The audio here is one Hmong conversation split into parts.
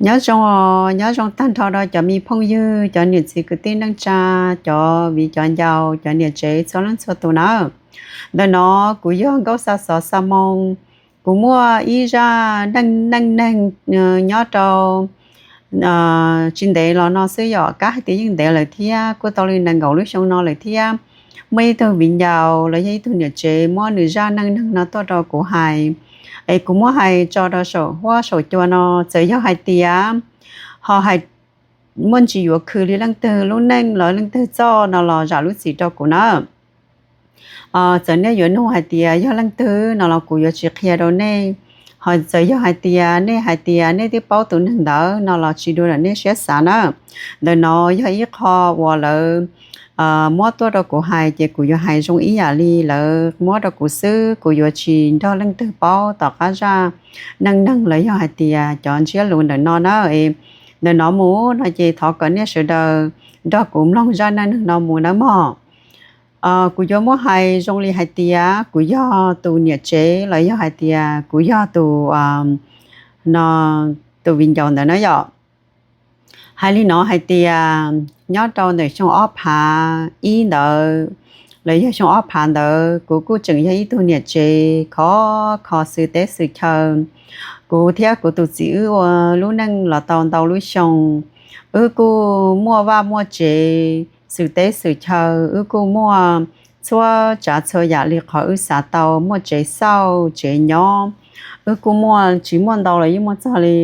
Nyob zoo, nyob zoo tag nrho rau cov me phooj ywg, cov niam txiv kwv tij neej tsa, cov viv cov ncaus, cov niam tsev txhua leej txhua tus nawb. Ntawm no kuv yog Nkauj Xa Xov Xa Moo. Kuv muaj ib zaj neej neej neeg nyob rau tsis ntev los no xwb yom, kab hais tias yeej ntev lawm thiab, kuj tau li nees nkaum lub xyoo no lawm thiab. Muaj ib tug viv ncaus los yog ib tug niam tsev muab nws zaj neej neeg no tuaj rau kuv hais, es kuv muab hais tso rau saum huab saum cua no. Txawm yog hais tias ho hais muaj ntsis yuav khwv li leej twg lub neej los leej twg txoj no los zam lub txim rau kuv na. Txawm nej yuav nug hais tias yog leej twg no los kuv yuav tsis qhia rau nej. Ho txawm yog hais tias nej hais tias nej twb paub tus neeg ntawd no los tsis dua ntawm nej siab xav na. Ntawm no yog ib qho uas lawv muab tuaj rau kuv hais, ces kuv yuav hais zoo ib yam li lawv muab rau kuv xwb, kuv yuav tsis nrog leej twg paub tom qab zaj neej neeg los yog hais tias cov ntsiab lus ntawm no na. Ntawm no mus no ces thov kom nej sawv daws nrog kuv mloog zaj neej neeg no mus nawb mog. Kuv yuav muab hais zoo li hais tias kuv yog tus niam tsev los yog hais tias kuv yog tus, no, tus viv ncaus ntawd na yom. Hais li no hais tias nyob rau ntawm xyoo ob phav ib ntawd los yog xyoo ob phav ntawd, kuv kuj tseem yog ib tug niam tsev khov kho xwm teb xwm chaw. Kuv thiab kuv tus txiv wb ua lub neej los tau ntau lub xyoo. Wb kuj muaj vaj muaj tsev xwm teb xwm chaw, wb kuj muaj txhua tsav txhua yam li qhov wb xav tau, muaj tsev xauj tsev nyob. Wb kuj muaj, tsis muaj ntau los yeej muaj txog li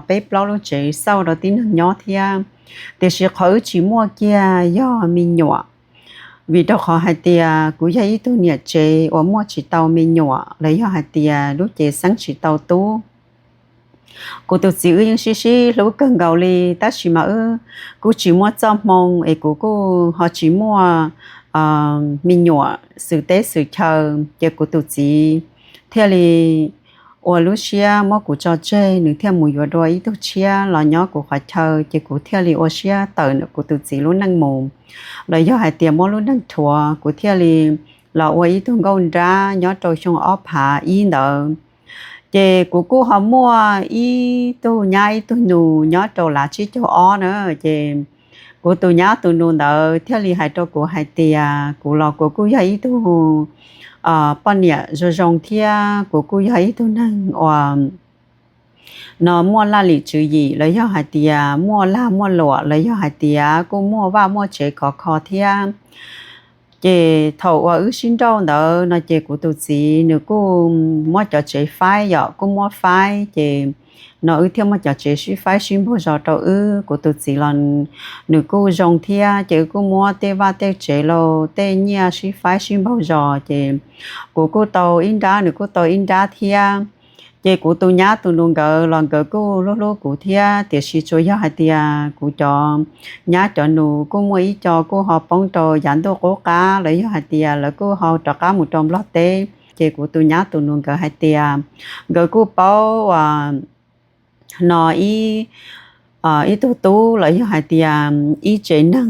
peb plaub lub tsev xauj rau tib neeg nyob thiab. Tiam sis qhov wb tsis muaj kiag yog me nyuam, vim rau qhov hais tias kuv yog ib tug niam tsev uas muaj tsis tau me nyuam los yog hais tias lub cev xeeb tsis tau tub. Kuv tus txiv wb yeej sib sib hlub kawg nkaus li, tab sis mas wb kuj tsis muaj txoj hmoo es kuv kuj ho tsis muaj me nyuam xwm teb xwm chaw, ces kuv tus txiv thiaj li ua lub siab muab kuv tso tseg, nws thiaj mus yuav dua ib tug tshiab los nyob kuv qhov chaw, ces kuv thiaj li ua siab tawm kuv tus txiv lub neej mus. Los yog hais tias muab lub neej rhuav, kuv thiaj li los ua ib tug nkauj nrab nyob rau xyoo ob phav ib ntawd. Ces kuv kuj ho muaj ib tug nyab ib tug nus nyob rau lav tsib caug ob na. Ces kuv tus nyab tus nus ntawd thiaj li hais rau kuv hais tias kuv los kuv kuj yog ib tug poj niam zoo zoo thiab kuv kuj yog ib tug neeg uas no muaj laj lim tswv yim los yog hais tias muaj lag muaj luam los yog hais tias kuj muaj vaj muaj tsev khov kho thiab. Ces thaum uas wb sib nrauj ntawd no ces kuv tus txiv nws kuj muab cov tsev faib yom, kuj muab faib, ces no wb thiaj muaj cov tsev sib faib sib npaug zos rau wb. Kuv tus txiv los nws kuj zoo thiab, ces wb kuj muab tej vaj tej tsev los tej nyiaj sib faib sib npaug zos, ces kuv kuj tau ib nrab, nws kuj tau ib nrab thiab. Ces kuv tus nyab tus nus nkawd los nkawd kuj hlub hlub kuv thiab, tiam sis tsuas yog hais tias kuv cov nyab cov nus kuj muaj ib co kuj ho poob rau yav ntuj qub qab los yog hais tias lawv kuj ho rov qab mus rau Nplog teb. Ces kuv tus nyab tus nus nkawd hais tias nkawd kuj paub no ib ib tug tub los yog hais tias ib tsev neeg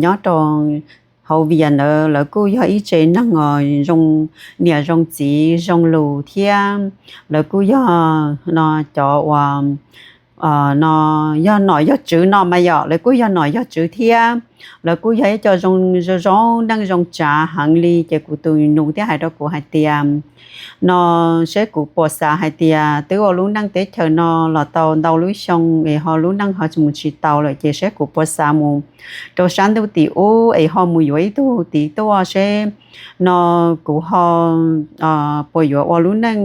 nyob rau hauv Vias ntawd, lawv kuj yog ib tsev neeg zoo niam zoo txiv zoo lus thiab. Lawv kuj yog no cov uas no yog nom yog tswv no mas yom, lawv kuj yog nom yog tswv thiab. Lawv kuj yog ib co zoo zoo zoo neej zoo tsav heev li. Ces kuv tus nus thiaj hais rau kuv hais tias no seb kuv puas xav hais tias twb ua lub neej teb chaws no los tau ntau lub xyoo es ho lub neej ho mus tsis tau lawm, ces seb kuv puas xav mus rau sab ntuj tim ub es ho mus yuav ib tug tid tuaj seb no kuv ho puas yuav ua lub neej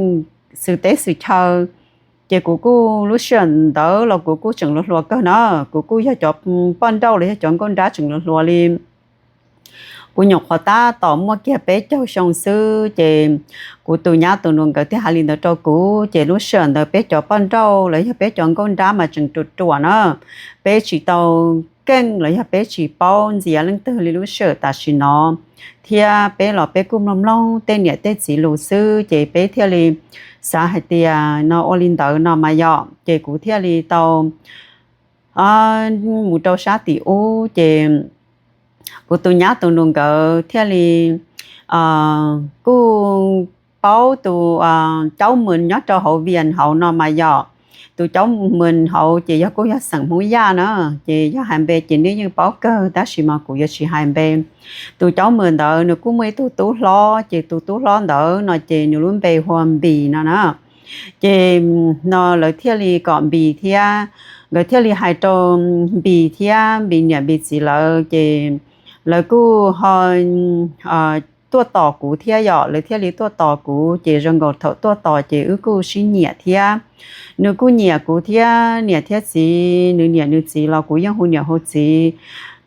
xwm teb xwm chaw. Ces kuv kuj lub sij hawm ntawd los kuv kuj tseem hluas hluas kawg na, kuv kuj yog cov poj nrauj los yog cov nkauj nrab tseem hluas hluas li. Kuv nyuam qhuav tab tom muaj kiag peb caug xyoo xwb, ces kuv tus nyab tus nus nkawd thiaj hais li ntawd rau kuv. Ces lub sij hawm ntawd peb cov poj nrauj los yog peb cov nkauj nrab mas tseem ruam ruam na, peb tsis tau keej los yog peb tsis paub ntxias leej twg li lub sij hawm tam sim no, thiab peb los peb kuj mloog mloog tej niam tej txiv lus xwb, ces peb thiaj li xav hais tias no ua li ntawd no mas yom. Ces kuv thiaj li tau mus rau sab tim ub, ces kuv tus nyab tus nus nkawd thiaj li kuj paub tus caub mws nyob rau hauv Vias hauv no mas yom. tus caub mws hauv ces yog kuj yog xeem Hmoob Yaj na, ces yog hais npe ces nej yeej paub kawg, tab sis mas kuv yuav tsis hais npe. Tus caub mws ntawd nws kuj muaj ib tug tub hlob, ces tus tub hlob ntawd no ces nws lub npe hu ua Npis no na. Ces no lawv thiaj li kom Npis thiab, nkawd thiaj li hais rau Npis thiab Npis niam Npis txiv lawv ces lawv kuj ho tuaj tos kuv thiab yom, lawv thiaj li tuaj tos kuv, ces zoo nkaus thaum tuaj tos ces wb kuj sib nyiam thiab. Nws kuj nyiam kuv thiab niam thiab txiv, nws niam nws txiv los kuv yeej hu niam hu txiv.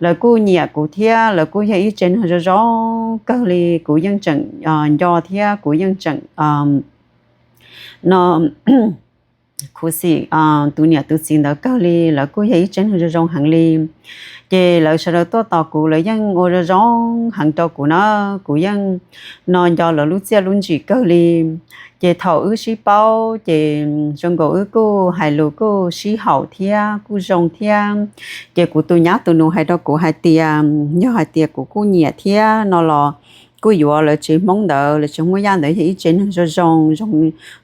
Lawv kuj nyiam kuv thiab, lawv kuj yog ib tsev neeg zoo zoo kawg li, kuv yeej tseem nco thiab kuv yeej tseem no khuv xim tus niam tus txiv ntawd kawg li, lawv kuj yog ib tsev neeg zoo zoo heev li. Ces lawv sawv daws tuaj tos kuv, lawv yeej ua zoo zoo heev rau kuv na, kuv yeej no nco lawv lub txiaj lub ntsim kawg li. Ces thaum wb sib paub ces zoo nkaus wb kuj hais lus kuj sib haum thiab kuj zoo thiab. Ces kuv tus nyab tus nus hais rau kuv hais tias yog hais tias kuv kuj nyiam thiab no los kuj yuav lawv tsev Hmoob ntawd, lawv tsev Hmoob Yaj ntawd yog ib tsev neeg zoo zoo,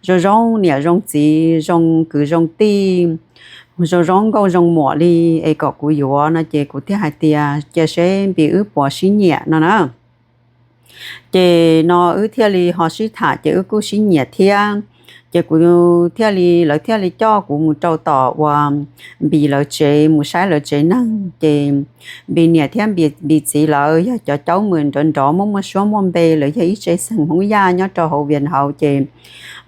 zoo zoo niam zoo txiv, zoo kwv zoo tij, zoo zoo nkauj zoo muam li, es kom kuv yuav no ces kuv thiaj hais tias cia seb Npis wb puas sib nyiam no na. Ces no wb thiaj li ho sib tham ces wb kuj sib nyiam thiab. Ces kuv thiaj li, lawv thiaj li coj kuv mus rau tom uas Npis lawv tsev, mus saib lawv tsev neeg. Ces Npis niam thiab Npis txiv lawv yog cov caub mws nrov nrov muaj muaj suab muaj npe, lawv yog ib tsev xeem Hmoob Yaj nyob rau hauv Vias hauv ces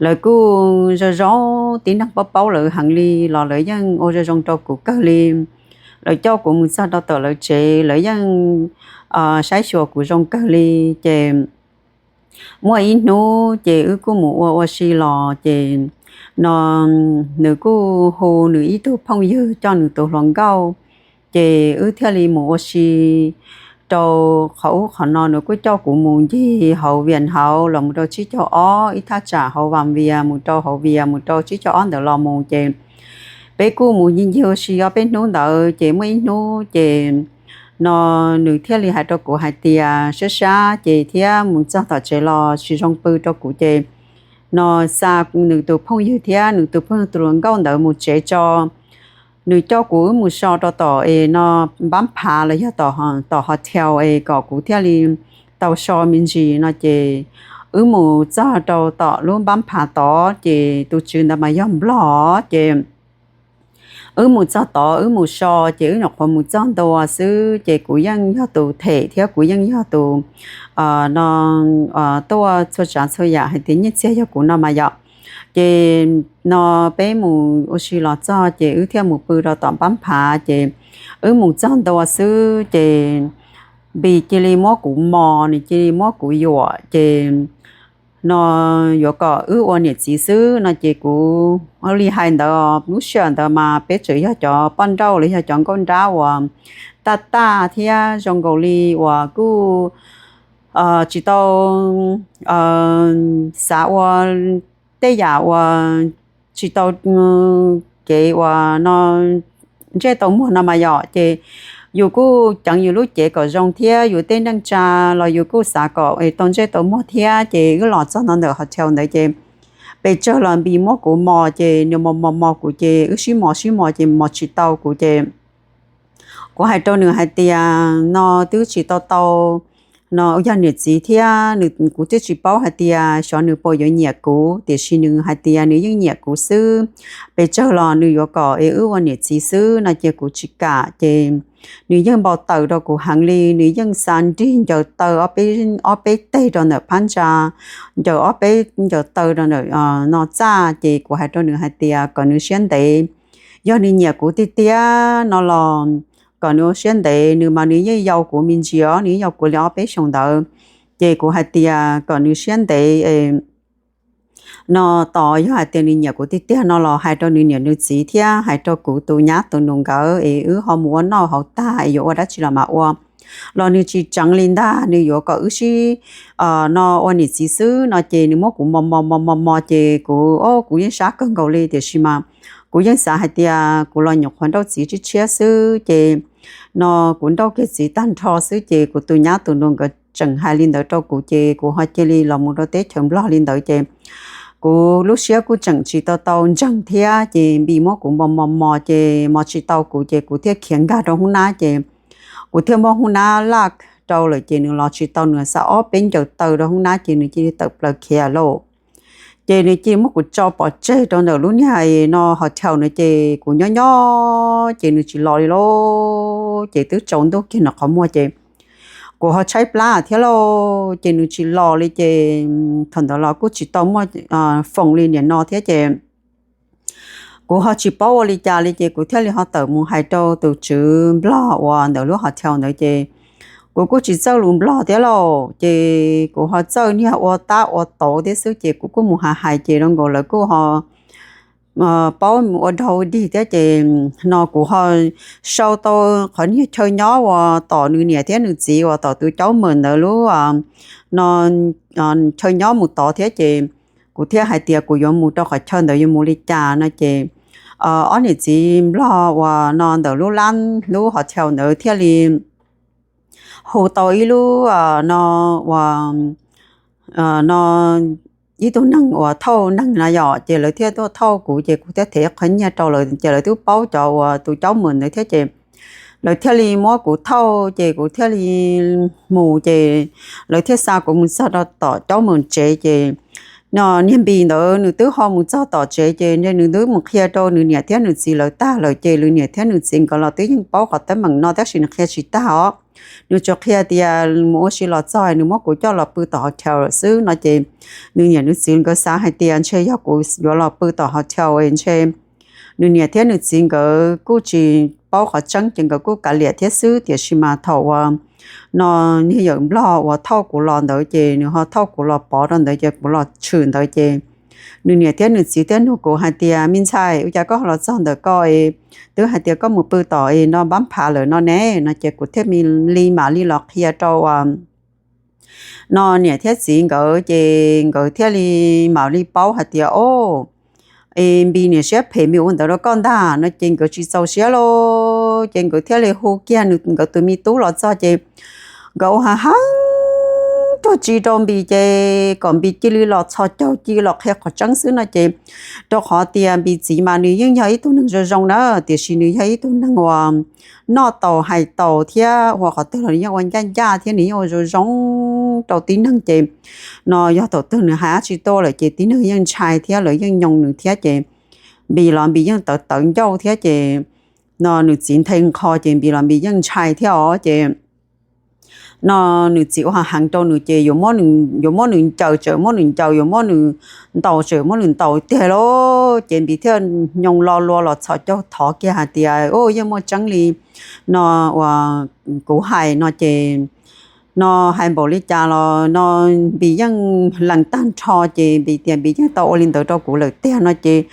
lawv kuj zoo zoo, tib neeg paub paub lawv heev li los lawv yeej ua zoo zoo rau kuv kawg li. Lawv coj kuv mus txog rau tom lawv tsev, lawv yeej saib xyuas kuv zoo kawg li. Ces muaj ib hnub ces wb kuj mus ua ua si los ces no nws kuj hu nws ib tug phooj ywg coj nws tus hluas nkauj, ces wb thiaj li mus ua si rau qhov ub qhov no. Nws kuj coj kuv mus ncig hauv Vias hauv los mus rau tsib caug ob, ib thaj tsam hauv Vas Vias mus rau hauv Vias mus rau tsib caug ob ntawd los mus ces peb kuj mus ncig ncig ua si ob peb hnub ntawd ces muaj ib hnub ces no nws thiaj li hais rau kuv hais tias sab sab ces thiab mus txog tom tsev los tsis zoo pw rau kuv ces no xa nws tus phooj ywg thiab nws tus phooj ywg tus hluas nkauj ntawd mus tsev tso. Nws coj kuv wb mus so rau tom es no npab phav los yog tom hotel es kom kuv thiaj li tau so me ntsis no ces wb mus txog rau tom lub npab phav tod ces tus tswv ntawd mas yog Nplog ces wb mus txog tod wb mus so ces wb nyuam qhuav mus txog ntua xwb ces kuv yeej yog tus them thiab kuv yeej yog tus no tuaj txhua tsav txhua yam hais tias nyiaj txiag yog kuv no mas yom. Ces no peb mus ua si los txog ces wb thiaj mus pw rau tom npab phav ces wb mus txog ntua xwb ces Npis cia li muab kuv mos, nws cia li muab kuv yuam ces no yuav kom wb ua niam txiv xwb no ces kuv ua li hais ntawd, lub sij hawm ntawd mas peb tseem yog cov poj nrauj los yog cov nkauj nrab uas taj taj thiab zoo nkaus li uas kuj tsis tau xav ua tej yam uas tsis tau kev uas no ntsej tau muag no mas yom, ces yus kuj ceev yus lub cev kom zoo thiab yus tej neej tsa los yus kuj xav kom tau ntsej tau muag thiab ces wb los txog no ntawm hotel ntawd ces pes tsawg los Npis muab kuv mos ces nws mos mos mos kuv ces wb sib mos sib mos ces mos tsis tau kuv ces kuv hais rau nws hais tias no twb tsis tau tau no yog niam txiv thiab nws, kuv twb tsis paub hais tias xyov nws puas yuav nyiam kuv, tiam sis nws hais tias nws yeej nyiam kuv xwb, pes tsawg los nws yuav kom es wb ua niam txiv xwb no ces kuv tsis kam ces nws yeej npau taws rau kuv heev li, nws yeej xa nrig ncaws taw ob peb teg rau ntawm phab ntsa, ncaws ob peb ncaws taw rau ntawm no txaj ces kuv hais rau nws hais tias kom nws siab ntev, yog nws nyiam kuv tiag tiag no los kom nws ua siab ntev, nws mas nws yeej yau kuv me ntsis os, nws yeej yau kuv li ob peb xyoos ntawd. Ces kuv hais tias kom nws siab ntev no tos yog hais tias nws nyiam kuv tiag tiag no los hais rau nws niam nws txiv thiab hais rau kuv tus nyab tus nus nkawd es wb ho mus ua noj hauv tag es yuav ua dab tsi los mas ua. Los nws tsis tseev li ntag, nws yuav kom wb sib no ua niam txiv xwb no ces nws muab kuv mos mos mos mos mos ces kuv, o, kuv yeej sab kawg nkaus li tiam sis mas kuv yeej xav hais tias kuv los nyuam qhuav nrauj txiv tshiab tshiab xwb ces no kuv nrauj kiag txiv tag nrho xwb ces kuv tus nyab tus nus nkawd tseem hais li ntawd rau kuv ces kuv ho cia li los mus rau teb chaws Nplog li ntawd ces kuv lub siab kuj tseem tsis tau tau ntseeg thiab, ces Npis muab kuv mos mos mos ces mos tsis tau kuv ces kuv thiaj khiav nkag rau hoob nab ces kuv thiaj muab hoob nab laj rau lawm ces nws los tsis tau, nws xa ob peb ncaws taw rau hoob nab ces nws cia li tawm plaws khiav lauj. Ces nws cia li muab kuv tso pov tseg rau ntawm lub niag no hotel no ces kuv nyob nyob ces nws tsis los li lauj. Ces twb tsaus ntuj kiag nws qhov muag ces kuv ho tshaib plab thiab lauj, ces nws tsis los li ces thaum ntawd los kuj tsis tau muaj foos li nim no thiab ces kuv ho tsis paub ua li cas li ces kuv thiaj li ho tawm mus hais rau tus tswv nplog uas ntawm lub hotel ntawd ces kuv kuj tsis txawj lus nplog thiab lauj, ces kuv ho txawj niag ua tab ua tauv thiab xwb ces kuv kuj mus hais hais ces zoo nkaus lawv kuj ho paub ua dog ua dig thiab ces no kuv ho sau tau qhov niag chaw nyob uas tom nws niam thiab nws txiv uas tom tus caub mem ntawd lub no chaw nyob mus tod thiab ces kuv thiaj hais tias kuv yuav mus rau qhov chaw ntawd yuav mus li cas no ces ob niam txiv nplog uas no ntawm lub lab lub hotel ntawd thiaj li hu tau ib lub no uas no ib tug neeg uas thauj neeg na yom, ces lawv thiaj tuaj thauj kuv ces kuv thiaj them qhov nyiaj rau lawv ces lawv twb paub cov uas tus caub mem ntawd thiab ces lawv thiaj li muab kuv thauj ces kuv thiaj li mus ces lawv thiaj xa kuv mus txog rau tom caub mem tsev ces no niag Npis ntawd nws twb ho mus txog tom tsev ces nws twb mus qhia rau nws niam thiab nws txiv lawv tag lawm ces nws niam thiab nws txiv nkawd los twb yeej paub qhov teeb meem no tab sis nws qhia tsis tag os. Nws tsuas qhia tias mus ua si los txog nws muab kuv coj los pw tom hotel lawm xwb no ces nws niam nws txiv nkawd xav hais tias ntshe yog kuv yuav los pw tom hotel ntshe nws niam thiab nws txiv nkawd kuj tsis paub qhov tseeb ces nkawd kuj kav liam thiab xwb, tiam sis mas thaum uas no niag yawm nplog uas thauj kuv los ntawd ces nws ho thauj kuv los pov rau ntawd ces kuv los tshwm ntawd ces nws niam thiab nws txiv thiaj nug kuv hais tias, me ntxhais, ua cas koj los txog ntawm ko es twb hais tias koj mus pw tom es no npab phav lawm no ne? No ces kuv thiaj li mam li los qhia rau no niam thiab txiv nkawd ces nkawd thiaj li mam li paub hais tias, o, es Npis niam siab phem Npis ua ntawd rau koj ntag no ces nkawd tsis txaus siab lauj, ces nkawd thiaj li hu kiag nkawd tus me tub los txog ces nkawd ua hav heev tuag tsi rau Npis ces kom Npis cia li los txhos caug cia li los qhia qhov tseeb xwb no ces rau qhov tias Npis txiv mas nws yeej yog ib tug neeg zoo zoo na, tiam sis nws yog ib tug neeg uas noj taus hais taus thiab ua qhov twg los nws yeej ua ncaj ncaj thiab nws yeej ua zoo zoo rau tib neeg ces no yog thaum twg nws hais dab tsi tuaj lawm ces tib neeg yeej ntshai thiab lawv yeej nyoo nws thiab ces Npis los Npis yeej tawv tawv ncauj thiab ces no nws txiv nthe nqho ces Npis los Npis yeej ntshai thiab os ces no nws txiv ua hav heev rau nws ces yuav muab nws ncaws tseem muab nws ncaws, yuav muab nws ntaus tseem muab nws ntaus tiag lauj. Ces Npis thiaj nyoo lo lua los txhos caug thov kiag hais tias, u, yeej muaj tseeb li no uas kuv hais no ces no hais npaum li cas los no Npis yeej lees tag nrho ces Npis tias Npis yeej tau ua li ntawd rau kuv lawm tiag no ces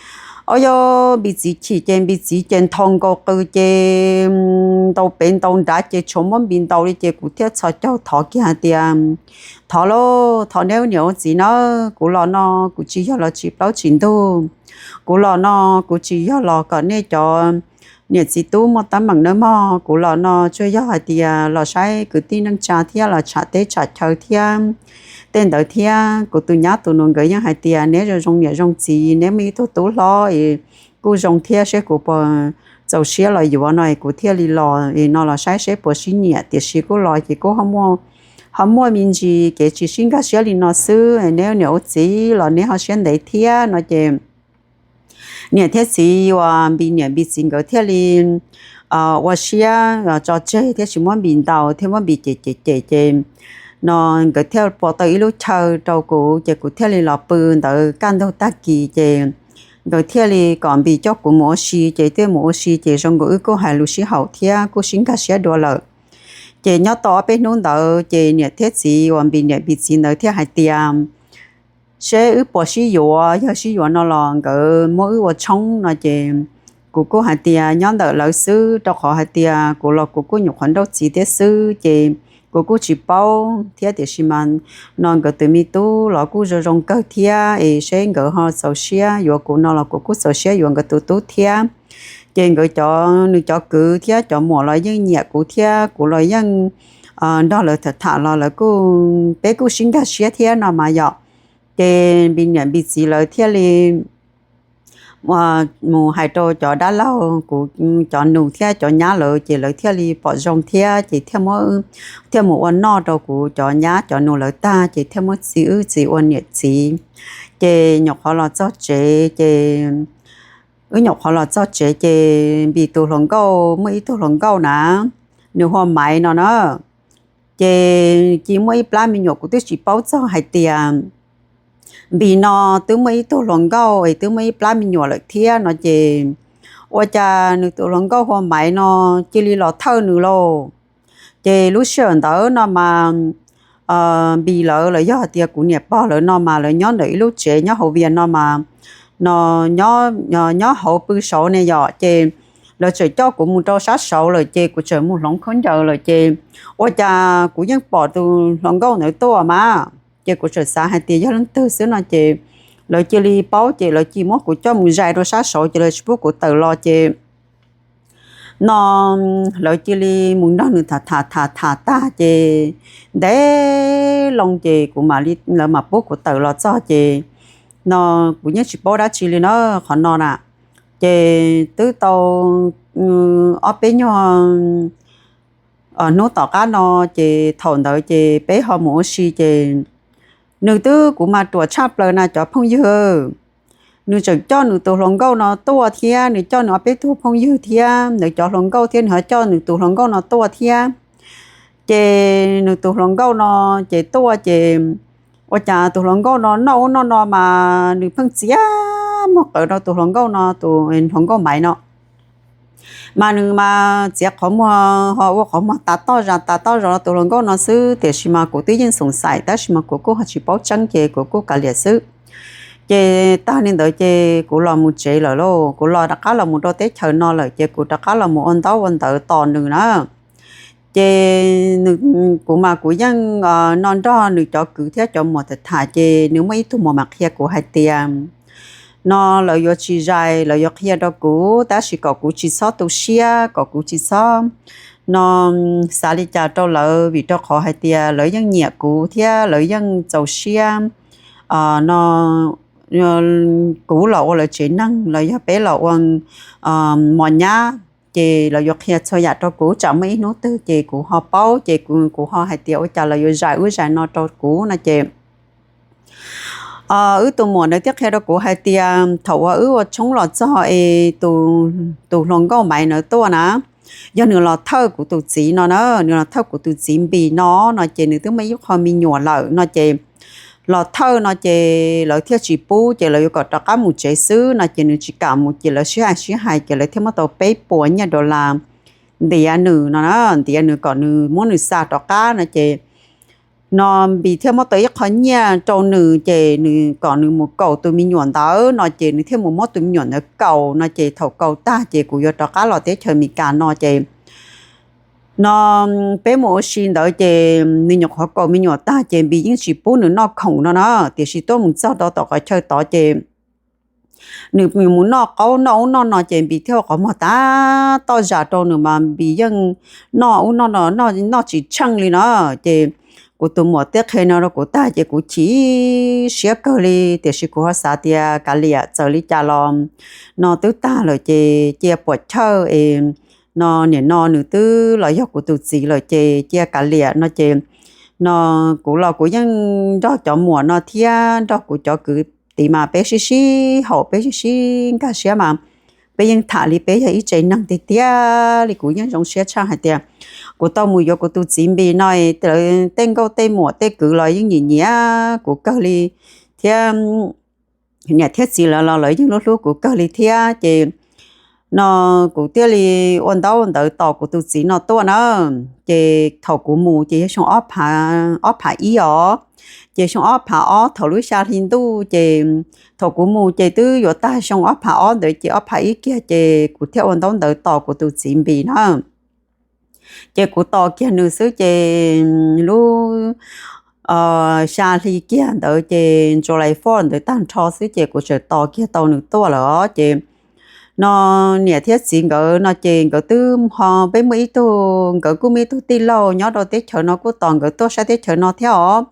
o yog Npis txiv chim ces Npis txiv ces nthos nkaus qws ces ntaus pem ntaus nrad ces tshuav muab Npis ntaus li ces kuv thiaj txhos caug thov kiag hais tias, thov lauj, thov neb ua niam ua txiv na, kuv los no kuv tsis yog los tsis plaub tsis ntug, kuv los no kuv tsis yog los kom nej cov niam txiv tub muaj teeb meem nawb mog, kuv los no tsuas yog hais tias los saib kwv tij neej tsa thiab los tsham teb tsham chaw thiab tej ntawd thiab kuv tus nyab tus nus nkawd yeej hais tias neb zoo zoo niam zoo txiv, neb muaj ib tug tub hlob es kuj zoo thiab, seb kuv puas txaus siab los yuav no es kuv thiaj li los no los saib seb puas sib nyiam, tiam sis kuj los ces kuj ho muaj me ntsis kev tsis sib nkag siab li no xwb, neb ua niam ua txiv los neb ho siab ntev thiab no ces niam thiab txiv uas Npis niam Npis txiv nkawd thiaj li ua siab tso tseg thiab tsis muab Npis ntaus thiab muab Npis cem cem cem ces no nkawd thiaj pua tau ib lub chaw rau kuv ces kuv thiaj li los pw ntawd kaj ntug tag kis ces nkawd thiaj li kom Npis coj kuv mus ua si ces thiaj mus ua si ces zoo nkaus wb kuj hais lus sib haum thiab kuj sib nkag siab dua lawm. Ces nyob tau ob peb hnub ntawd ces niam thiab txiv uas Npis niam Npis txiv ntawd thiaj hais tias seb wb puas sib yuav, yog sib yuav no los nkawd muab wb ua tshoob no ces kuv kuj hais tias nyob ntawm lawv xwb, rau qhov hais tias kuv los kuv kuj nyuam qhuav nrauj txiv thiab xwb ces kuv kuj tsis paub thiab, tiam sis mas no nkawd tus me tub los kuj zoo zoo kawg thiab es seb nkawd ho txaus siab yuav kuv no los kuv kuj txaus siab yuav nkawd tus tub thiab. Ces nkawd cov, nws cov kwv thiab cov muam los yeej nyiam kuv thiab kuv los yeej nrog lawv tham tham los lawv kuj, peb kuj sib nkag siab thiab no mas yom. Ces Npis niam Npis txiv lawv thiaj li mus hais rau cov dab laug, kuv cov nus thiab cov nyab lawv, ces lawv thiaj li pom zoo thiab, ces thiaj muab, thiaj mus ua noj rau kuv cov nyab cov nus lawv tag, ces thiaj muab txiv wb txiv ua niam txiv. Ces nyuam qhuav los txog tsev, ces wb nyuam qhuav los txog tsev, ces Npis tus hluas nkauj, muaj ib tug hluas nkauj na, nws hu ua Maiv no na. Ces cia muaj ib plab me nyuam, kuv twb tsis paub txog hais tias Npis no twb muaj ib tug hluas nkauj es twb muaj ib plab me nyuam lawm thiab no ces, ua cas nws tus hluas nkauj hu ua Maiv no cia li los thawj nws lauj. Ces lub sij hawm ntawd no mas Npis lawv los yog hais tias kuv niam pog lawv no mas lawv nyob ntawm ib lub tsev nyob hauv Vias no mas, no nyob hauv pw saud ne yom, ces lawv txawm coj kuv mus rau sab saud lawm, ces kuv txawm mus hloov khaub ncaws lawm, ces ua cas kuv yeej pom tus hluas nkauj ntawd tuaj mas, ces kuv txawm xav hais tias yog leej twg xwb no ces lawv cia li paub, ces lawv cia muab kuv coj mus zais rau sab saud, ces lawv tsis pub kuv tawm los, ces no lawv cia li mus nrog nws tham tham tham tham tag, ces ntev loo ces kuv mam li, lawv mam pub kuv tawm los txog, ces no kuv yeej tsis paub dab tsi li na qhov no na. Ces twb tau ob peb nyuag hnub tom qab no, ces thaum ntawd ces peb ho mus ua si, ces nws twb, kuv mas ruam tshaj plaws na cov phooj ywg, nws tseem coj nws tus hluas nkauj no tuaj thiab, nws coj nws ob peb tug phooj ywg thiab, nws cov hluas nkauj thiab, nws ho coj nws tus hluas nkauj no tuaj thiab. Ces nws tus hluas nkauj no ces tuaj ces ua cas tus hluas nkauj no noj ub noj no mas nws pheej txiav muag qawv rau tus hluas nkauj no, tus hluas nkauj Maiv no mas nws mas txiav qhov muag ho ua qhov muag tas toj zas tas toj zas rau tus hluas nkauj no xwb, tiam sis mas kuv twb yeej xoom xaim tab sis mas kuv kuj ho tsis paub tseeb ces kuv kuj kav liam xwb. Ces tag li ntawd ces kuv los mus tsev lawm lauj, kuv los rov qab los mus rau teb chaws no lawm, ces kuv rov qab los mus ua ntaub ua ntawv tos nws na. Ces kuv mas kuv yeej no nrog nws cov kwv thiab cov muam tham tham, ces nws muaj ib tug muam mas qhia kuv hais tias no lawv yuav tsis zais, lawv yuav qhia rau kuv, tab sis kom kuv tsis txhob tu siab, kom kuv tsis txhob no xav li cas rau lawv, vim rau qhov hais tias lawv yeej nyiam kuv thiab lawv yeej txaus siab no kuv los ua lawv tsev neeg los yog peb los ua mos nyab, ces lawv yuav qhia txhua yam rau kuv, tsam muaj ib hnub twg ces kuv ho paub, ces kuv ho hais tias ua cas lawv yuav zais ub zais no rau kuv no ces wb tus muam ntawd thiaj qhia rau kuv hais tias thaum uas wb ua tshoob los txog es tus hluas nkauj Maiv ntawd tuaj na, yog nws los thawj kuv tus txiv no na, nws los thawj kuv tus txiv Npis no, no ces nws twb muaj ib qho me nyuam lawm no ces los thawj no ces lawv thiaj tsis pub, ces lawv yuav kom rov qab mus tsev xwb no ces nws tsis kam mus, ces lawv sib hais sib hais ces lawv thiaj muab tau peb puas nyiaj dollar ntiav nws no na, ntiav nws kom nws muab nws xa rov qab no ces no Npis thiaj muab tau ib qho nyiaj rau nws, ces nws kom nws mus kaum tus me nyuam ntawd no ces nws thiaj mus muab tus me nyuam ntawd kaum no ces thaum kaum tag ces kuv yuav rov qab los teb chaws Amelikas no ces no peb mus ua si ntawd ces nws nyuam qhuav kaum me nyuam tag ces Npis yeej tsis pub nws noj khoom no na, tiam sis tuaj mus txog rau tom qhov chaw tod ces nws mus noj qaub noj ub noj no ces Npis thiaj ua qhov muag tas toj zas rau nws mas Npis yeej noj ub noj no, noj tsis tsheej li na. Ces kuv tus muam thiaj qhia no rau kuv tag ces kuv chim siab kawg li, tiam sis kuv ho xav tias kav liam, txawm li cas los no twb tag lawm ces cia puam chawj es no nim no nws twb los yog kuv tus txiv lawm ces cia kav liam no ces no kuv los kuv yeej nrog cov muam no thiab nrog kuv cov kwv tij mas peb sib sib haum, peb sib sib nkag siab mas peb yeej tham li peb yog ib tsev neeg tiag tiag li. Kuv yeej zoo siab tshaj hais tias kuv tau mus yuav kuv tus txiv Npis no, tej nkauj tej muam tej kwv los yeej nyiam nyiam kuv kawg li thiab niam thiab txiv lawv los lawv yeej hlub hlub kuv kawg li thiab ces no kuv thiaj li ua ntaub ntawv tos kuv tus txiv no tuaj na. Ces thaum kuv mus ces yog xyoo ob phav ib os, ces xyoo ob phav ob thaum lub xya hli ntuj ces thaum kuv mus ces twb yuav tag xyoo ob phav ob ntawd ces ob phav ib kiag ces kuv thiaj ua ntaub ntawv tos kuv tus txiv Npis na. Ces kuv tos kiag nws xwb ces lub xya hli kiag ntawd ces July four ntawd tag nrho xwb ces kuv txawm tos kiag tau nws tuaj lawm os. Ces no niam thiab txiv nkawd no ces nkawd twb ho, peb muaj ib tug, nkawd kuj muaj ib tug tij laug nyob rau teb chaws no kuj tos nkawd tuaj sab teb chaws no thiab os.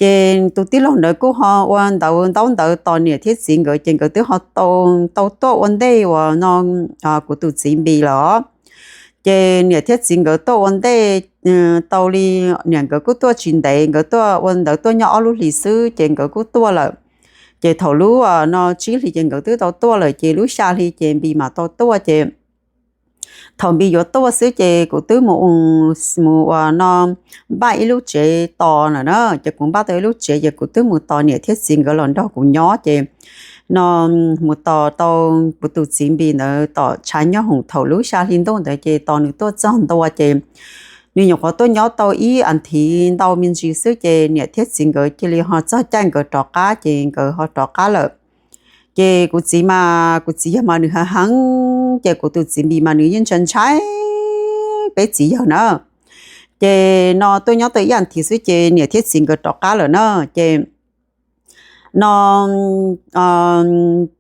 Ces tus tij laug ntawd kuj ho ua ntawv ntaub ntawv tos niam thiab txiv nkawd, ces nkawd twb ho tau, tau tuaj ua ntej uas no kuv tus txiv Npis lawm. Ces niam thiab txiv nkawd tuaj ua ntej tau li, niam nkawd kuj tuaj tsis ntev, nkawd tuaj ua ntawv tuaj nyob ob lub hlis xwb ces nkawd kuj tuaj lawm. Ces thaum lub no tsib hlis ces nkawd twb tau tuaj lawm, ces lub xya hli ces Npis mam tau tuaj. Ces thaum Npis yuav tuaj xwb ces kuv twb mus, mus uas no npaj ib lub tsev tos lawm na, ces kuv npaj tau ib lub tsev ces kuv twb mus tos niam thiab txiv nkawd los nrog kuv nyob. Ces no mus tos tau kuv tus txiv Npis ntawd tom tshav nyooj hoom thaum lub xya hli ntuj ntawd, ces tos nws tuaj txog ntua ces nws nyuam qhuav tuaj nyob tau ib as thiv ntau me ntsis xwb ces niam thiab txiv nkawd cia li ho txog caij nkawd rov qab, ces nkawd ho rov qab lawm. Ces kuv txiv mas, kuv txiv yawg mas nws hav heev, ces kuv tus txiv Npis mas nws yeej ntshai ntshai peb txiv yawg na. Ces no tuaj nyob tau ib as thiv xwb ces niam thiab txiv nkawd rov qab lawm na. Ces no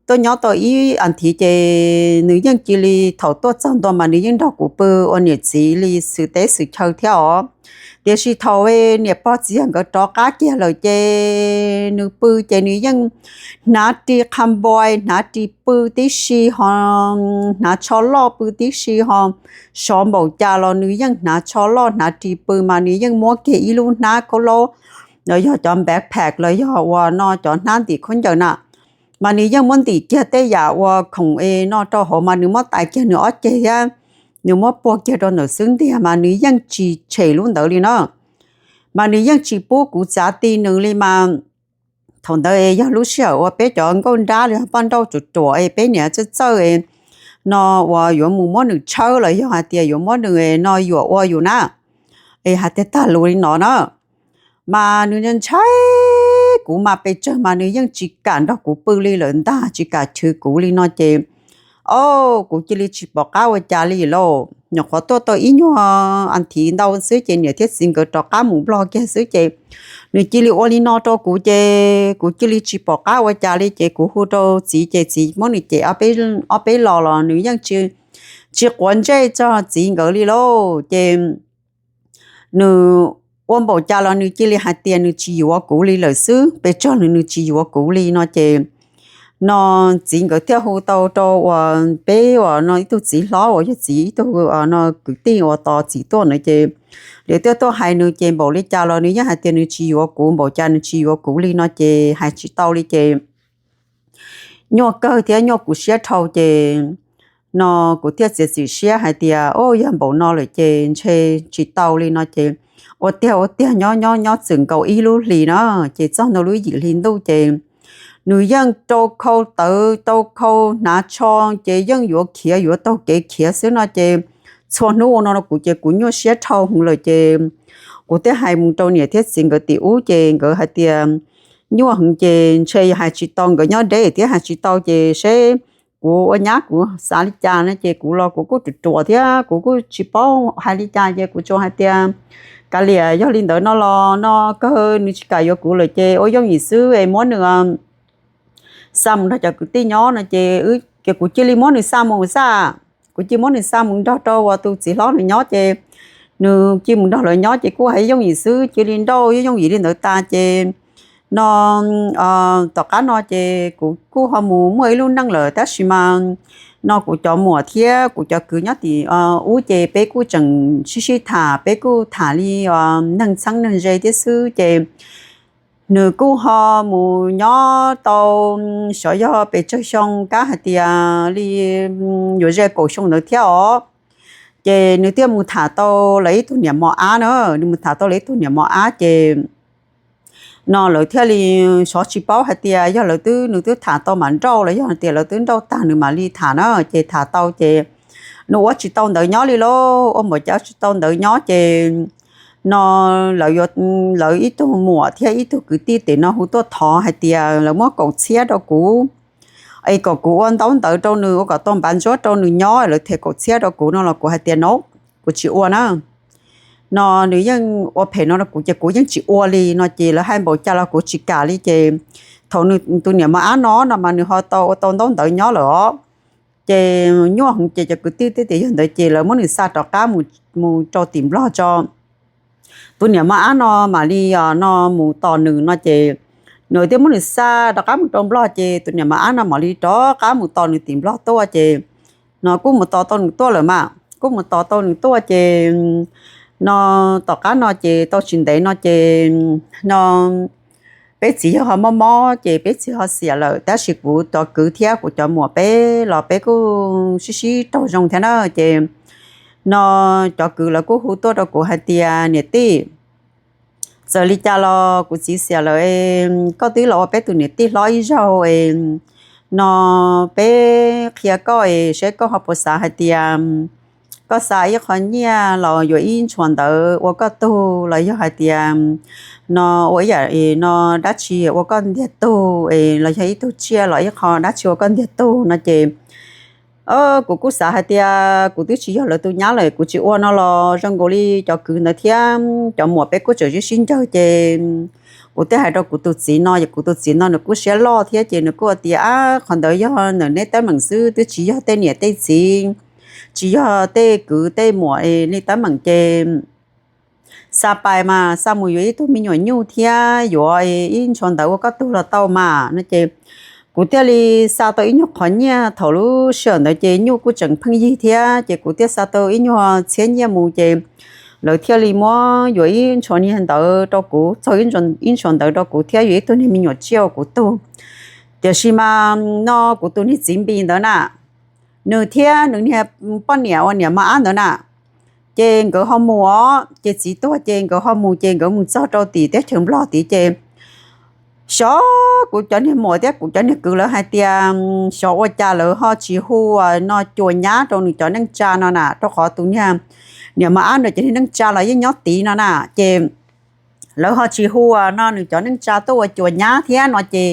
tuaj nyob tau ib as thiv ces nws yeej cia li, thaum tuaj txog ntua mas nws yeej nrog kuv pw ua niam txiv li xwm teb xwm chaw thiab os. Tiam sis thaum niam pog txiv yawg nkawd rov qab kiag lawm ces nws pw ces nws yeej hnav ris qha npoi, hnav ris pw tib si ho, hnav tsho loj pw tib si ho, sov npaum cas los nws yeej hnav tsho loj hnav ris pw, mas nws yeej muab kiag ib lub hnab khaub laub los yog cov backpack los yog uas no cov hnab ntim khaub ncaws na, mas nws yeej muab ntim kiag tej yam uas khoom es no rau hauv mas nws muab tais kiag nws ob ceg thiab nws muab puag kiag rau ntawm xub ntiag mas nws yeej tsis tshem lub ntawd li na. Mas nws yeej tsis pub kuv txav ti nws li mas. Thaum ntawd es yog lub sij hawm uas peb cov nkauj nrab li poj nrauj ruam ruam es peb niam txawj txawj no uas yuav mus muab nws tshawb los yog hais tias yuav muab nws no yuam ua yus na, es hais tias tag lus li no na. Mas nws ntshai kuv mas pes tsawg mas nws yeej tsis kam nrog kuv pw li lawm ntag, tsis kam chwv kuv li no ces, o, kuv cia li tsis pom qab ua cas li lauj. Nyuam qhuav tuaj tau ib nyuag as thiv ntau xwb ces niam thiab txiv nkawd rov qab mus Nplog kiag xwb ces nws cia li ua li no rau kuv ces kuv cia li tsis pom qab ua cas li ces kuv hu rau txiv ces txiv muab nws cem ob peb los los nws yeej tsis quav ntsej txog txiv nkawd li lauj. Ces nws ua npaum cas los nws cia li hais tias nws tsis yuav kuv li lawm xwb, pes tsawg los nws tsis yuav kuv li no ces no txiv nkawd thiaj hu tau rau uas peb uas no ib tug txiv hlob uas yog txiv ib tug no kwv tij uas tos txiv tuaj ntawd ces lawv thiaj tuaj hais nws ces npaum li cas los nws yeej hais tias nws tsis yuav kuv, npaum cas nws tsis yuav kuv li no ces hais tsis tau li ces nyuaj kawg thiab nyuaj kuv siab dhau ces no kuv thiaj txiav txim siab hais tias, o, yog npaum no lawm ces ntshe tsis tau li no ces ua tiag ua tiag nyob nyob nyob txwm nkaus ib lub hlis na, ces txog ntua lub yim hli ntuj ces nws yeej rau khau tawv rau khau hnav tsho ces yeej yuav khiav yuav taug kev khiav xwb no ces txhua hnub ua no rau kuv ces kuv nyuaj siab dhau heev lawm ces kuv thiaj hais mus rau niam thiab txiv nkawd tim ub ces nkawd hais tias nyuaj heev ces ntshe yog hais tsis tau, nkawd nyob deb thiab hais tsis tau ces seb kuv ua nyab kuv xav li cas no ces kuv los kuv kuj ruam ruam thiab kuv kuj tsis paub hais li cas ces kuv tsuas hais tias kav liam, yog li ntawd no los no kawg nws tsis kam yuav kuv lawm ces ua yooj yim xwb es muab nws xa mus nrog cov kwv tij nyob no ces, ces kuv cia li muab nws xa mus xwb. Kuv cia li muab nws xa mus nrog rau uas tus txiv hlob nws nyob ces nws cia li mus nrog lawv nyob ces kuj hais yooj yim xwb, cia li nrauj yooj yooj yim li ntawd tas ces no tom qab no ces kuv kuj ho mus muaj ib lub neej lawm tab sis mas no kuv cov muam thiab kuv cov kwv nyob tim ub ces peb kuj tseem sib sib tham, peb kuj tham li neeg txheeb neeg ze thiab xwb ces nws kuj ho mus nyob tau xyov yog pes tsawg xyoo, kab hais tias li yuav ze kaum xyoo ntawd thiab os. Ces nws thiaj mus tham tau lawv ib tug niam mos ab na, nws mus tham tau lawv ib tug niam mos ab ces no lawv thiaj li xyov tsis paub hais tias yog lawv twb, nws twb tham tau mam nrauj los yog tias lawv twb nrauj tag nws mam li tham na, ces tham tau ces nws ua tsis tau ntawv nyob li lauj, ua npaum cas ua tsis tau ntawv nyob ces no lawv yuav, lawv ib tug muam thiab ib tug kwv tij tim no hu tuaj thov hais tias lawv muab kaum txhiab rau kuv es kom kuv ua ntaub ntawv rau nws, ua kom tau npav ntsuab rau nws nyob, lawv them kaum txhiab rau kuv no los kuv hais tias no, kuv tsis ua na. No nws yeej ua phem no rau kuv ces kuv yeej tsis ua li no ces lawv hais npaum cas los kuv tsis kam li ces thaum nws tus niam mos ab no no mas nws ho tau ua tau ntaub ntawv nyob lawm os. Ces nyuaj heev ces cov kwv tij thiab tias yog ntawd ces lawv muab nws xa rov qab mus rau tim Nplog tso. tus niam mos ab no mam li no mus tos nws no ces nws thiaj muab nws xa rov qab mus rau Nplog ces tus niam mos ab no mam li rov qab mus tos nws tim Nplog tuaj ces no kuj mus tos tau nws tuaj lawm mas kuj mus tos tau nws tuaj ces no tom qab no ces tau tsis ntev no ces no peb txiv yawg ho mob mob ces peb txiv ho xiam lawm tab sis kuv cov kwv thiab kuv cov muam peb los peb kuj sib sib raug zoo thiab na ces no cov kwv lawv kuj hu tuaj rau kuv hais tias niam tij, txawm li cas los kuv txiv xiam lawm, koj twb los ua peb tus niam tij hlob ib zaug es no peb qhia koj es saib koj ho puas xav hais tias koj xa ib qho nyiaj los yuav ib ntshua ntawv ua koj tug los yog hais tias no ua ib yam no dab tsi ua koj ntiag tug es los yog ib tug tsiaj los ib qho dab tsi ua koj ntiag tug no ces kuv kuj xav hais tias kuv twb tsis yog lawv tus nyab lawm kuv tsis ua no los zoo nkaus li cov kwv ntawd thiab cov muam peb kuj tseem sib sib ncaws ces kuv thiaj hais rau kuv tus txiv no es kuv tus txiv no nws kuj siab loj thiab ces nws kuj tias ab qhov ntawd yog ntawm nej teeb meem xwb twb tsis yog tej niam tej txiv, tsis yog tej kwv tej muam li teeb meem ces xa pais mas xa mus yuav ib tug me nyuam nyuj thiab yuav ib ntshua ntawv ua koj tug los tau mas no ces kuv thiaj li xa tau ib nyuag qhov nyiaj thaum lub sij hawm ntawd ces nyuj kuj tseem pheej yig thiab ces kuv thiaj xa tau ib nyuag txhiab nyiaj mus ces lawv thiaj li muab yuav ib ntshua niag ntawv rau kuv txog ib ntshua ntawv rau kuv thiab yuav ib tug niag me nyuam tsiaj ua kuv tug. Tiam sis mas no kuv tus niag txiv npis ntawd na, nws thiab nws niag poj niam uas niam mos ab ntawd na ces nkawd ho mus os ces txiv tuag ces nkawd ho mus ces nkawd mus txog rau tim teb chaws Nplog tid ces xyov kuv cov niag muam thiab kuv cov niag kwv lawv hais tias xyov ua cas lawv ho tsis hu no cuas nyab rau nws cov neej tsa no na rau qhov tus niag niam mos ab ntawd cov niag neej tsa los yeej nyob tid no na ces lawv ho tsis hu no nws cov neej tsa tuaj ua cuas nyab thiab no ces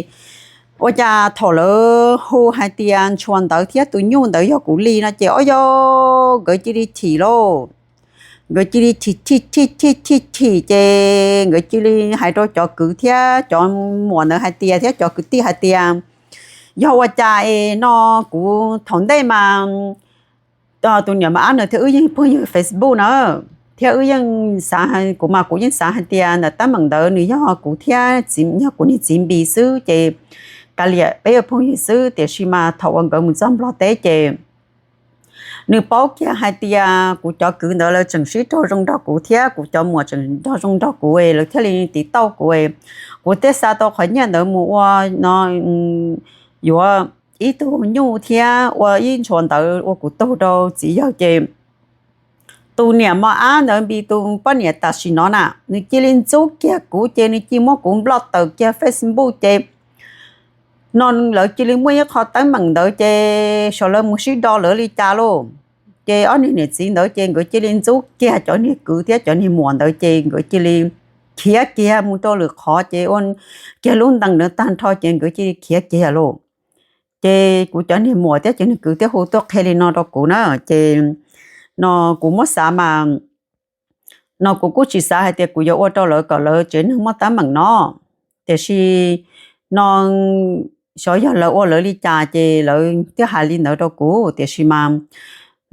ua cas thaum lawv hu hais tias ntshua ntawv thiab tus nyuj ntawd yog kuv li no ces o yog nkawd cia li chim lauj. Nkawd cia li chim chim chim chim chim chim ces nkawd cia li hais rau cov kwv thiab cov muam ntawd hais tias thiab cov kwv tij hais tias yog ua cas es no kuv thaum ntej mas tus niam mos ab ntawd thiab wb yeej phooj ywg Facebook na thiab wb yeej xav, kuv mas kuv yeej xav hais tias ntawm teeb meem ntawd nws yog kuv thiab yog kuv niag txiv npis xwb ces kav liam peb yog phooj ywg xwb tiam sis mas thaum uas nkawd mus txog Nplog teb ces nws paub kiag hais tias kuv cov kwv ntawd lawv tseem sib raug zoo nrog kuv thiab kuv cov muam tseem nrog zoo nrog kuv es lawv thiaj li tiv tauj kuv es kuv thiaj xa tau qhov nyiaj ntawd mus ua no yuav ib tug nyuj thiab ua ib ntshua ntawv ua kuv tug rau txiv yawg ces tus niam mos ab ntawd npis tus poj niam tam sim no na nws cia li ntxub kiag kuv ces nws cia li muab kuv nploj tawm kiag Facebook ces no lawv cia li muaj ib qho teeb meem ntawd ces xyov lawv mus sib do lawv li cas lauj. Ces ob niag niam txiv ntawd ces nkawd cia li ntxub kiag cov niag kwv thiab cov niag muam ntawd ces nkawd cia li khiav kiag mus rau lwm qhov ces ua kiag lub ntees ntawd tag nrho ces nkawd cia li khiav kiag lauj. Ces kuv cov niag muam thiab cov niag kwv thiaj hu tuaj qhia li no rau kuv na ces no kuv muab xav mas no kuv kuj tsis xav hais tias kuv yuav ua rau lawv kom lawv tsev neeg muaj teeb meem no tiam sis no xyov yog lawv ua lawv li cas ces lawv thiaj hais li ntawd rau kuv tiam sis mas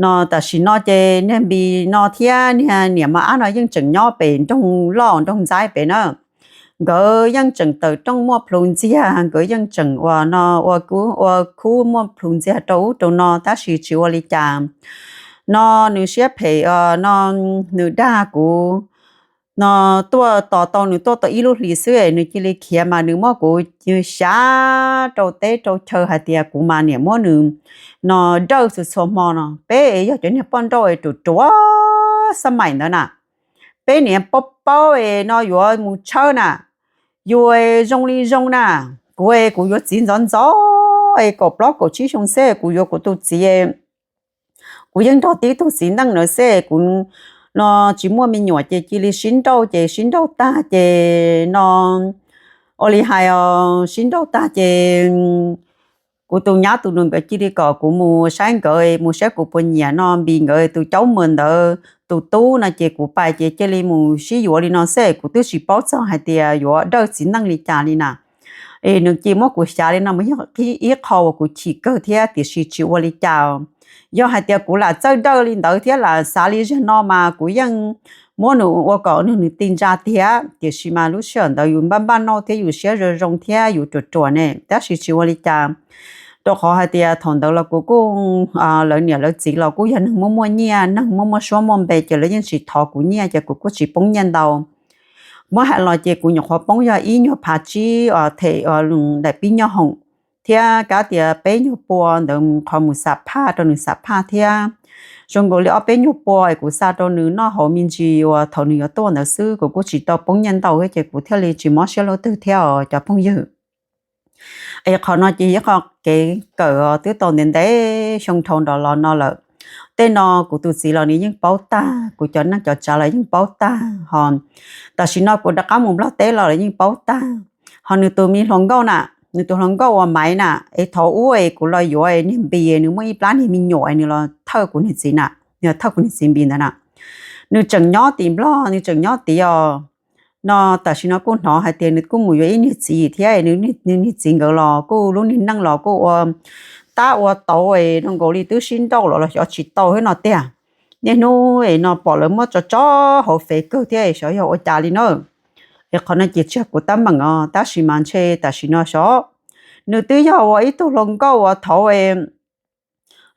no tam sim no ces niag npis no thiab niag niam mos ab no yeej tseem nyob pem nroog loj nroog ntxaib pem na. Nkawd yeej tseem tawm rooj muaj plhus ntxiag, nkawd yeej tseem ua no ua ua khub muaj plhus ntxiag rau ub rau no tab sis tsis ua li cas. No nws siab phem no nws dag kuv no tuaj tos tau nws tuaj tau ib lub hlis xwb nws cia li khiav mas nws muab kuv xyav rau teb rau chaw hais tias kuv mas niam muab nws no dawj txhua txhua hmo no. Peb yog cov niag poj nrauj es ruam ruam xab maim ntawd na, peb niam paub paub es no yuav mus tshawb na, yus zoo li zoo na, kuv es kuv yuav txiv ntxov ntxov es kaum plaub kaum tsib xyoo xwb kuv yuav kuv tus txiv, kuv yeej nrog tib tug txiv neej ntawd xwb kuv no tsis muaj me nyuam ces cia li sib nrauj ces sib nrauj tag ces no ua li hais os sib nrauj tag ces kuv tus nyab tus nus nkawd cia li kom kuv mus saib nkawd mus saib kuv puas nyiam no npis nkawd tus caub mas ntawd tus tub no ces kuv pais ces cia li mus sib yuav li no xwb kuv twb tsis paub txog hais tias yuav dawj txiv neej li cas li na. Es nws cia muab kuv xyav li no mas yog ib qho uas kuv chim kawg thiab, tiam sis tsis ua li cas. Yog hais tias kuv lam txawj dawj li ntawd thiab lam xav li zag no mas kuv yeej muab nws ua kom nws nws ti ntsa tiag, tiam sis mas lub sij hawm ntawd yus npaj npaj noj thiab yus siab zoo zoo thiab yus ruam ruam ne, tab sis tsis ua li cas. Rau qhov hais tias thaum ntawd los kuv kuj, lawv niam lawv txiv los kuj yog neeg muaj muaj nyiaj, neeg muaj muaj suab muaj npe, ces lawv yeej tsis thov kuv nyiaj, ces kuv kuj tsis poob nyiaj ntau. Muab hais los ces kuv nyuam qhuav poob yog ib nyuag phav tsib them daim pib nyoj hoom, thiab kav tias peb nyuag pua ntawd qhov mus xam phaj rau nws xam phaj thiab. Zoo nkaus li ob peb nyuag pua es kuv xa rau nws noj hauv me ntsis uas thaum nws yuav tuaj ntawd xwb, kuv kuj tsis tau poob nyiaj ntau thiab, ces kuv thiaj li tsis mob siab lub twg thiab os cov phooj ywg. Es qhov no ces yog qhov kev kawm os, twb tau ntev ntev xyoo dhau nrho los no lawm. Tej no kuv tus txiv los nws yeej paub tag, kuv cov neej cov tsav los yeej paub tag, ho tam sim no kuv rov qab mus Nplog teb los los yeej paub tag. Ho nws tus me hluas nkauj na, nws tus hluas nkauj uas Maiv na, es thaum ub es kuv los yuav niag Npis, nws muaj ib plab niag me nyuam, nws los thawj kuv niag txiv na, nws los thawj kuv niag txiv Npis ntawd na, nws tseem nyob tim Nplog, nws tseem nyob tid os. No tam sim no kuj hnov hais tias nws kuj mus yuav ib niag txiv thiab, nws niag txiv nkawd los kuj lub niag neej los kuj ua tab ua tauv zoo nkaus li twb sib nrauj los los xyov tsis tau thiab no tiag. Niaj hnub es no pom lawv muab tso tso hauv Fev kawg thiab, xyov yog ua cas li na. Es qhov no ces tsis yog kuv teeb meem os, tab sis mas ntshe tam sim no xyov nws twb yog ua ib tug hluas nkauj uas thaum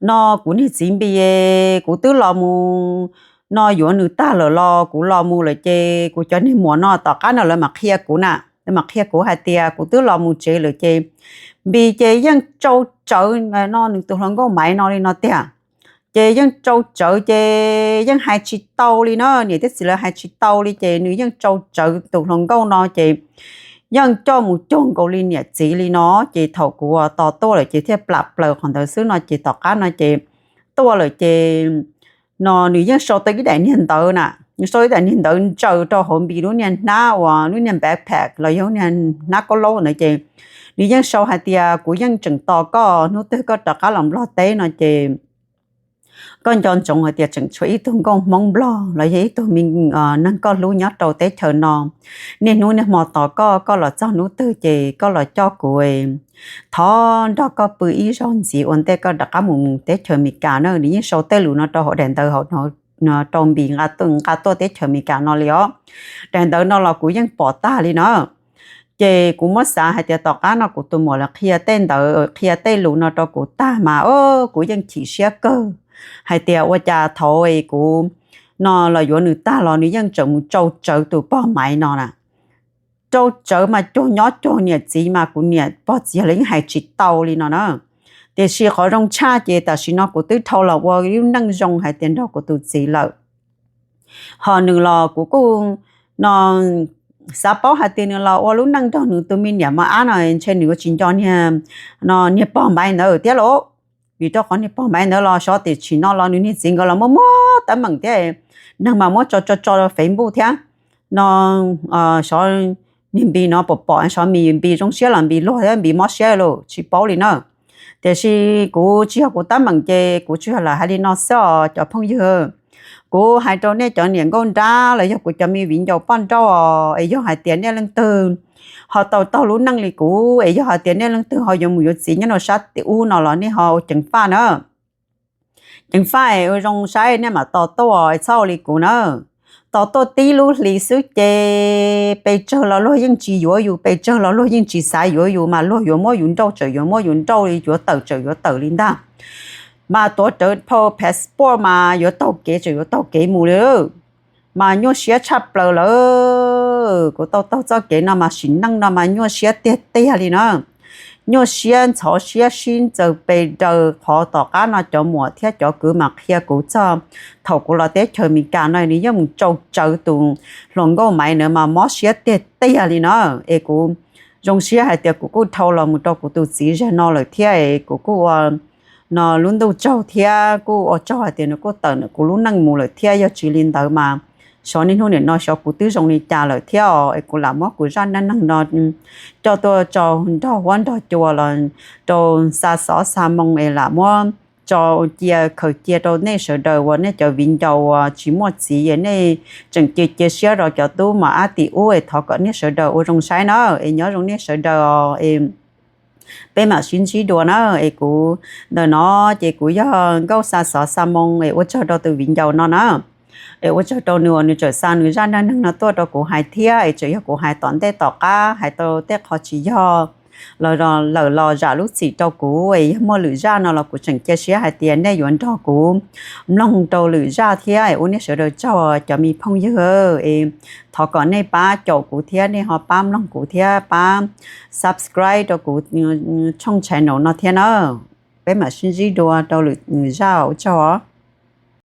no kuv niag txiv Npis, kuv twb los mus no yuav nws tag lawm los kuv los mus lawm ces kuv cov niag muam no tom qab no lawv mam qhia kuv na, lawv mam qhia kuv hais tias kuv twb los mus tsev lawm ces Npis ces yeej tsau tsawv no nws tus hluas nkauj Maiv no li no tiag. Ces yeej tsau tsawv ces yeej hais tsis tau li na, niam thiab txiv lawv hais tsis tau li ces nws yeej tsau tsawv tus hluas nkauj no ces yeej coj mus cuag nkaus li niam txiv li no. Ces thaum kuv tos tuaj lawm ces thiaj plam plaws qhov ntawd xwb no ces tom qab no ces tuaj lawm ces no nws yeej sau tau ib daim niag ntawv na, nws sau ib daim niag ntawv ntsaws rau hauv Npis lub niag hnab uas lub niag backpack los yog niag hnab kaub laub ntawd ces nws yeej sau hais tias kuv yeej tseem tos koj, hnub twg koj rov qab los Nplog teb no ces koj nco ntsoov hais tias tseem tshuav ib tug nkauj Hmoob Nplog los yog ib tug me neeg koj hlub nyob rau teb chaws no. Niaj hnub niaj hmo tos koj, koj los txog hnub twg ces koj los coj kuv thov nrog koj pw ib zaug ntxiv ua ntej koj rov qab mus teb chaws Amelikas na. Nws yeej sau tej lus no rau hauv daim ntawv hauv rau Npis nqa tuaj teb chaws Amelikas no li os. Daim ntawv no los kuv yeej pom tag li na. Ces kuv muab xav hais tias tom qab no kuv tus muam lawv qhia tej ntawv qhia tej lus no rau kuv tag mas kuv yeej chim siab kawg hais tias ua cas thaum kuv no los yuav nws tag los nws yeej tseem mus tsau tsawv tus pog Maiv no na. Tsau tsawv mas cuag nyob cuag niam txiv mas kuv niam pog txiv los yeej hais tsis tau li no na. Tiam sis qhov zoo tshaj ces tam sim no kuv twb dhau los ua lub neej zoo hais tias nrog kuv tus txiv lawm. Ho nws los kuv kuj no xav paub hais tias nws los ua lub neej nrog nws tus me niam mos ab no ntshe nws yuav tsis nco niag no niag pog Maiv ntawd thiab lauj. Vim rau qhov niag pog Maiv ntawd los xyov tiam sim no los nws niag txiv nkawd los muaj muaj teeb meem thiab, neeg mas muab tso tso tso Facebook thiab no. Xyov niag Npis no pom pom xyov Npis zoo siab los Npis luag thiab Npis mob siab lauj tsis paub li na. Tiam sis kuv tsis yog kuv teeb meem ces kuv tsuas yog lam hais li no xwb os cov phooj ywg. Kuv hais rau nej cov niam nkauj nrab los yog kuv cov me viv ncaus poj nrauj es yog hais tias nej leej twg ho tau taug lub neej li kuv es yog hais tias nej leej twg ho yuav mus yuav txiv nyob rau sab tim ub no los nej ho ceev faj na. Ceev faj es ua zoo saib nej mam tos tuaj es txhob ua li kuv na. Tos tuaj tib lub hlis xwb ces pes tsawg los luag yeej tsis yuav yus, pes tsawg los luag yeej tsis xav yuav yus mas luag yuav muab yus nrauj tseem yuav muab yus nrauj li, yuav tawm tseem yuav tawm li ntag. Mas tuav rawv phau passport mas yuav taug kev tseem yuav taug kev mus li. Mas nyuaj siab tshaj plaws lawm, kuv tau taug txoj kev no mas sim neej no mas nyuaj siab tiag tiag li na. Nyuaj siab ntxhov siab sib ntxaws pes daws qhov tom qab no cov muam thiab cov kwv mas qhia kuv txog thaum kuv los teb chaws Amelikas no nws yeej mus tsau tsawv tus hluas nkauj Maiv ntawd mas mob siab tiag tiag li na. Es kuv zoo siab hais tias kuv kuj dhau los mus rau kuv tus txiv zag no lawm thiab es kuv kuj ua no lub ntuj tsaug thiab kuj ua tsaug hais tias nws kuj tawm ntawm kuv lub neej mus lawm thiab, yog tsis li ntawd mas xyov niaj hnub nim no xyov kuv twb zoo li cas lawm thiab os. Es kuv lam muab kuv zaj neej neeg no coj tuaj tso nrog huab nrog cua los rau xa xov xa moo es lam muab tso cia khaws cia rau nej sawv daws uas nej cov viv ncaus uas tsis muaj txiv es nej tseem cia cia siab rau cov tub mos ab tim ub es thov kom nej sawv daws ua zoo saib na. Es nyob zoo nej sawv daws es peb mam sib ntsib dua na. Es kuv ntawm no ces kuv yog Nkauj Xa Xov Xa Moo es ua tsaug rau tus viv ncaus no na. Es ua tsaug rau nws uas nws tseem xa nws zaj neej neeg no tuaj rau kuv hais thiab es tseem yog kuv hais tom ntej tom qab hais tau tej qho tsis yog los lawm los zam lub txim rau kuv es yog muaj lwm zaj no los kuv tseem cia siab hais tias nej yuav nrog kuv mloog rau lwm zaj thiab es ua nej sawv daws tsaug cov me phooj ywg es thov kom nej pab caum kuv thiab nej ho pab mloog kuv thiab pab subscribe rau kuv tshooj channel no thiab na. Peb mam sib ntsib dua rau lwm zaj ua tsaug os.